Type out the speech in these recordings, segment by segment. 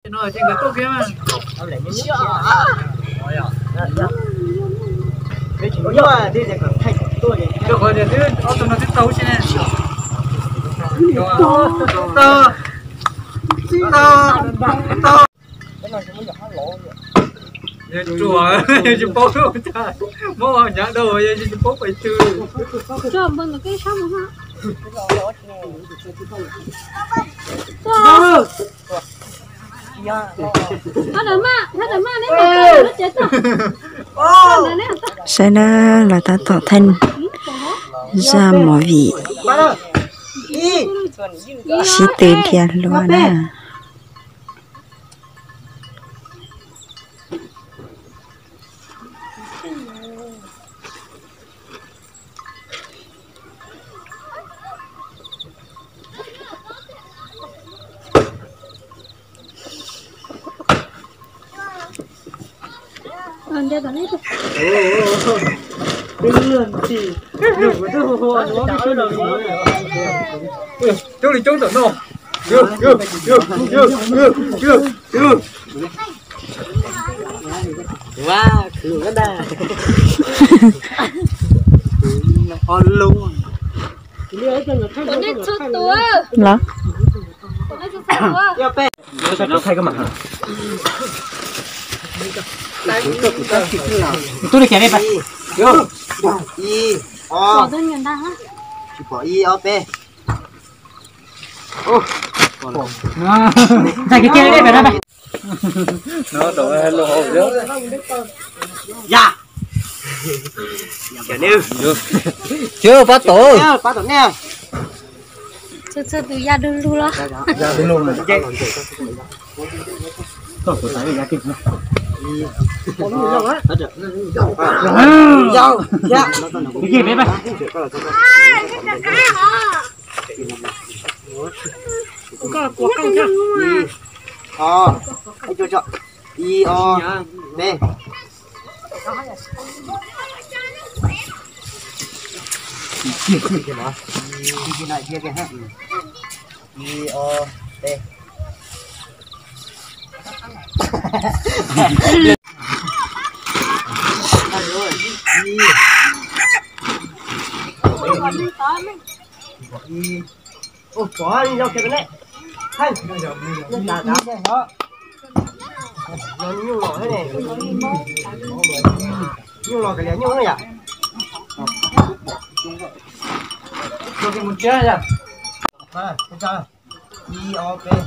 No ces nkawd tuaj kiag mas. Rau qhov tias twb ob tug no twb tau si ne. Tau, tau, tau. Yog tsis paub, muab nyav dau yog tsis paub pais twg. Saib na, lawv tab tom thaij zaj movie, sib tw dhia hlua na. Coob li coob tom no. Los. Tub li cas li pas. Ib, ob, tsis pom, ib, ob, peb. Tag kiag kiag li pas. Ya. Pab tom, pab tom nej. Txhua txhua tus ya du lug los. Ib, ob, peb. Ib, ob, peb. Ib, ua pov li yau kiag ne. Heej, nyuj los thiab ne. Nyuj los kav liam nyuj yom. Ib, ob, peb.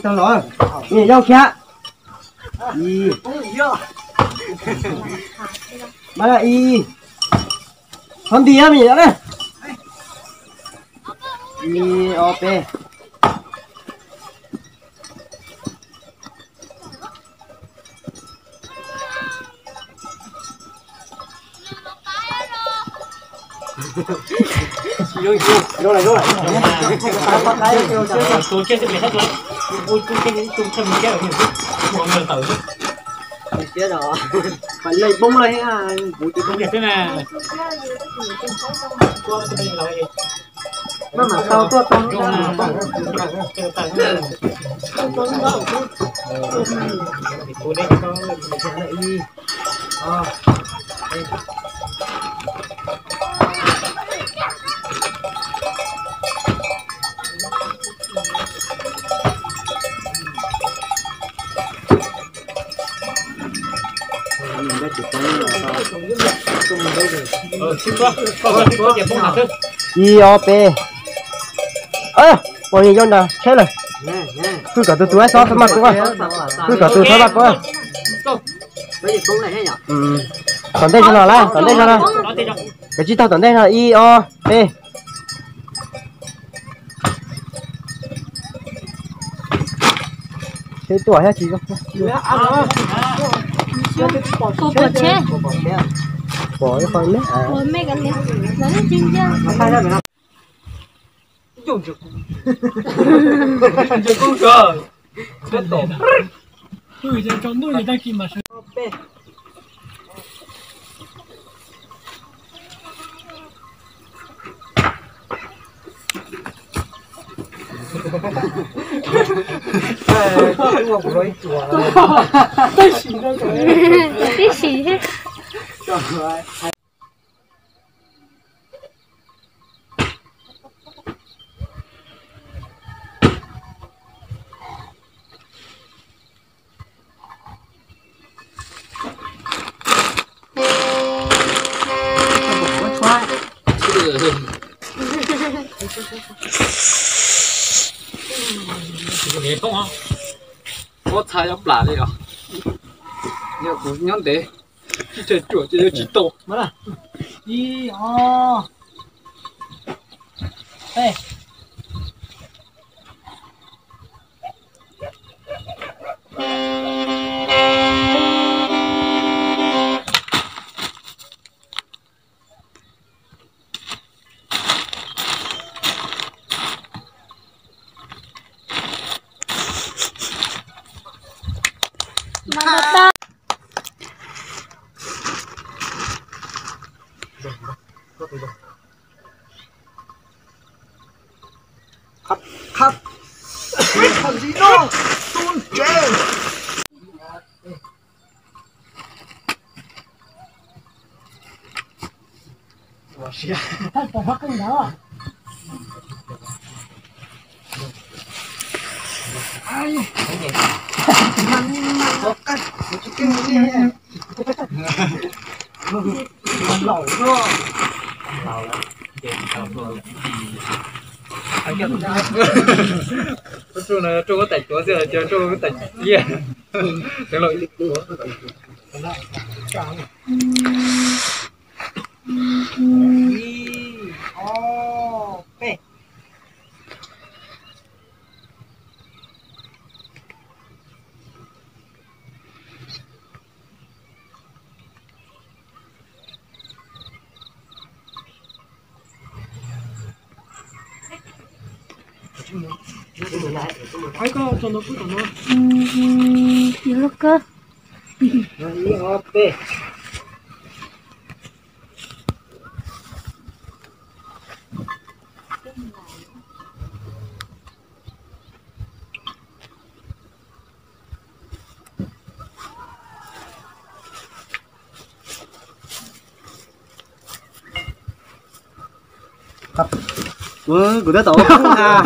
Tau los, me nyuam yaus khiav. Ib, ib, qhov nti me nyuam yaus na. Ib, ob, peb. Maj mam tau tuaj tau. Ib, ob, peb. Ua li yau nrog tsheb lawm. Hwj kom tus tus xov maj kub. Hwj kom tus xov maj kub. Tom ntej zog no lawm, tom ntej zog no. Kav tsij taug tom ntej no, ib, ob, peb. Tsheb tuaj thiab tsis zoo. Pom ib qho me. Tib si. Ua txha nyob plam li os. Yog kuv nyob ntev, tsis tshua cuam ces yuav tsis tau. Ib, ob, peb. Khab, khab, khab zim no, tub tsev. Ub, no rau huab tais tuav xwb, cia rau huab tais tiag. Ib, ob, peb. Ib lub kawg. Ib, ob, peb. Kuv twb tau poob ha.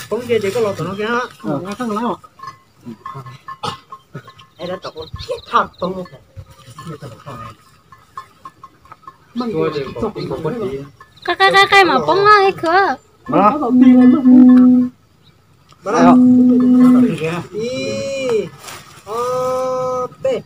Poob ces koj los tom no kiag. Qai qai qai qai mas poob na ib khw. Ib, ob, peb.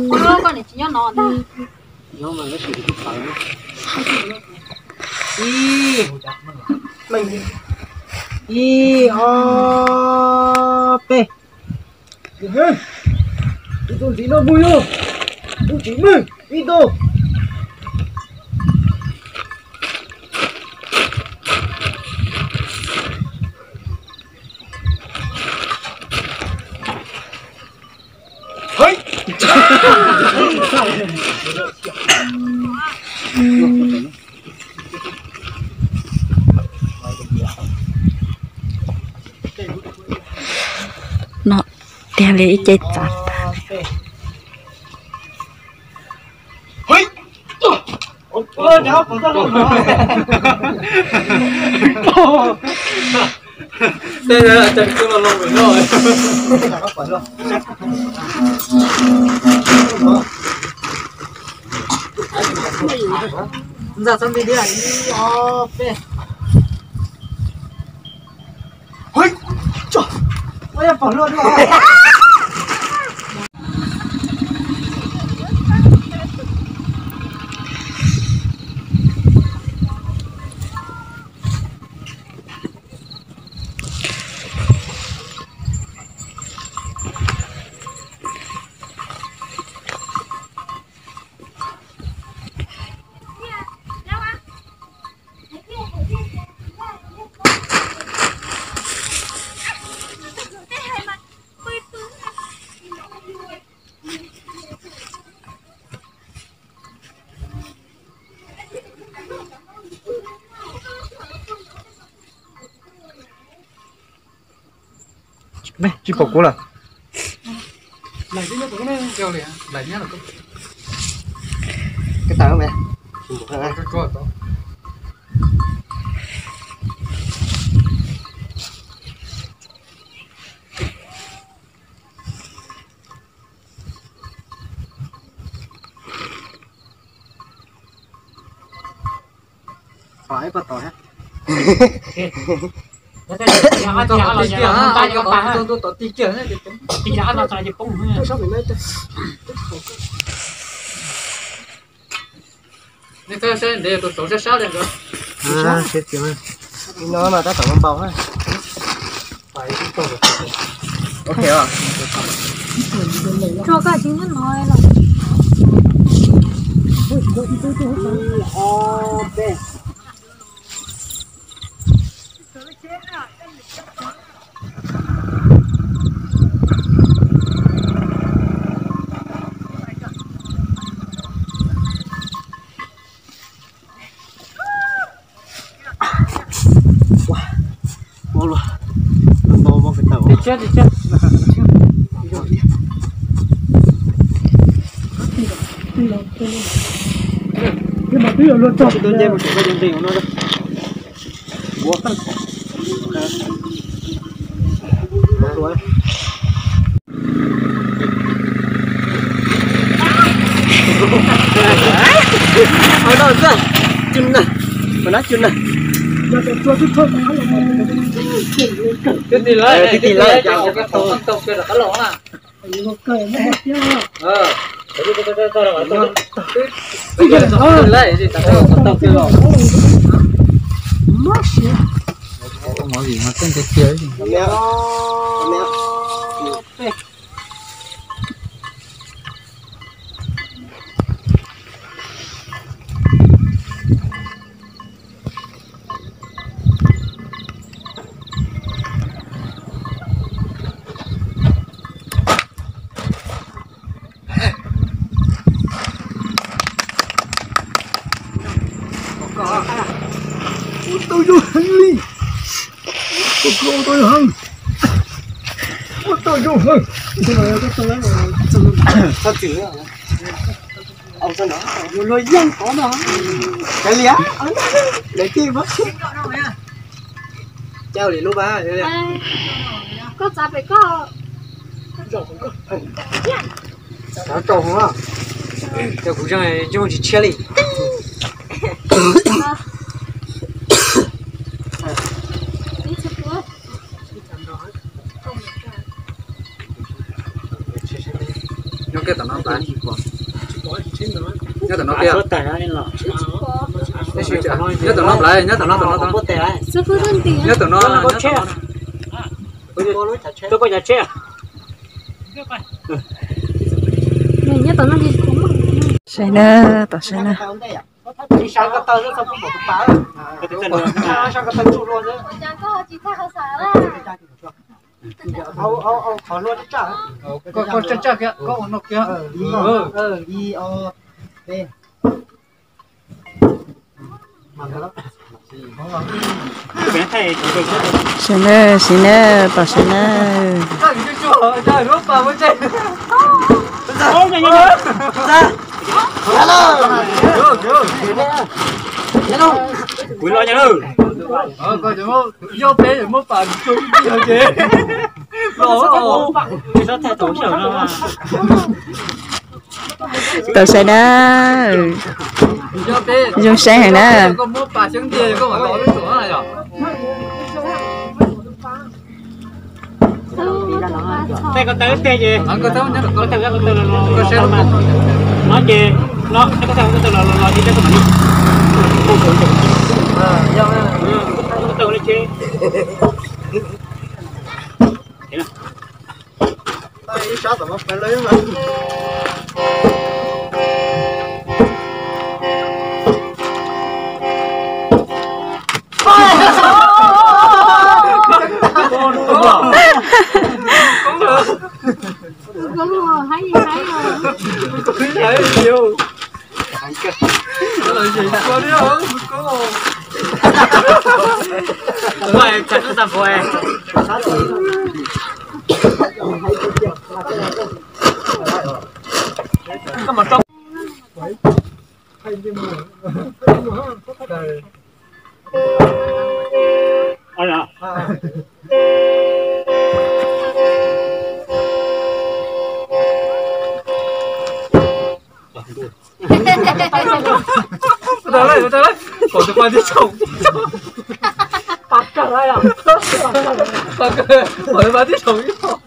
Koj niam tsis nyob no. Ib, ib, ob, peb. Tus ntxiv no mus yog tus tsis meej ib tug. No tiag li ib ce txav tag. Ntxawm txhob nti thiab, ib, ob, peb. Tsis pom kuv lawm. Tsuas koj tsis nyob no los. Twb tig lawm, twb tig lawm. Ua tau zoo heev li. Ua tau zoo heev. Ua tau zoo heev. Luag yeej tod no. Kav liam, lawv cej muab. Cau li lub pab. Koj txav pem koj. Txav tau hov. Cov kuv zeeg zoo tsis tshiab li. Nyob kiag tom no Nplai. Nyob tom no kiag. Nyob tom no Nplai, nyob tom no, tom no, tom no. Nyob tom no, nyob tom no. Nyob tom no. Saib na, tom saib na. Koj, koj tsaj tsaj kiag, koj ua no kiag. Saib na, saib na, tom saib na. Kuv los nyab lawm. Yog peb muab pam cua ib tij ces los. Tau saib na. Zoo saib heev na. Tej ko taw tej ces ko taw, no ces no, ko taw ko taw los los ces ko mam li. Ko taw li ces. Ua tau lawm, ua tau lawm. Pom tus pas tib tsoom. Pas kawg, pom tus pas tib tsoom ib tog.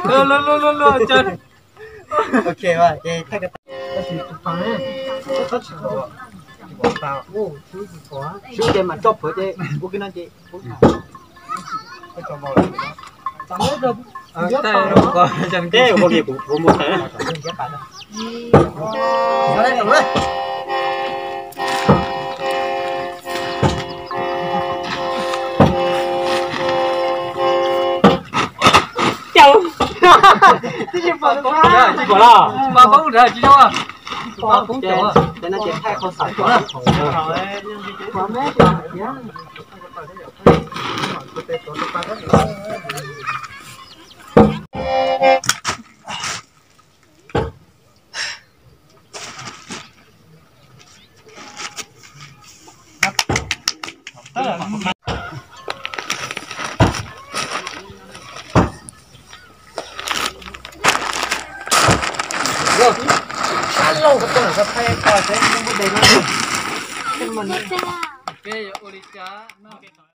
Luag, luag, luag, luag, luag, cia. Ok, ces thaij tab sis tus pas ne, tsis pom, tsis pom pas, tsis pom, ces mam tso plhuav ces ua kiag no ces. Tsis pom los? Poob nrad tsis zoo. Poob cov. Ua li cas no?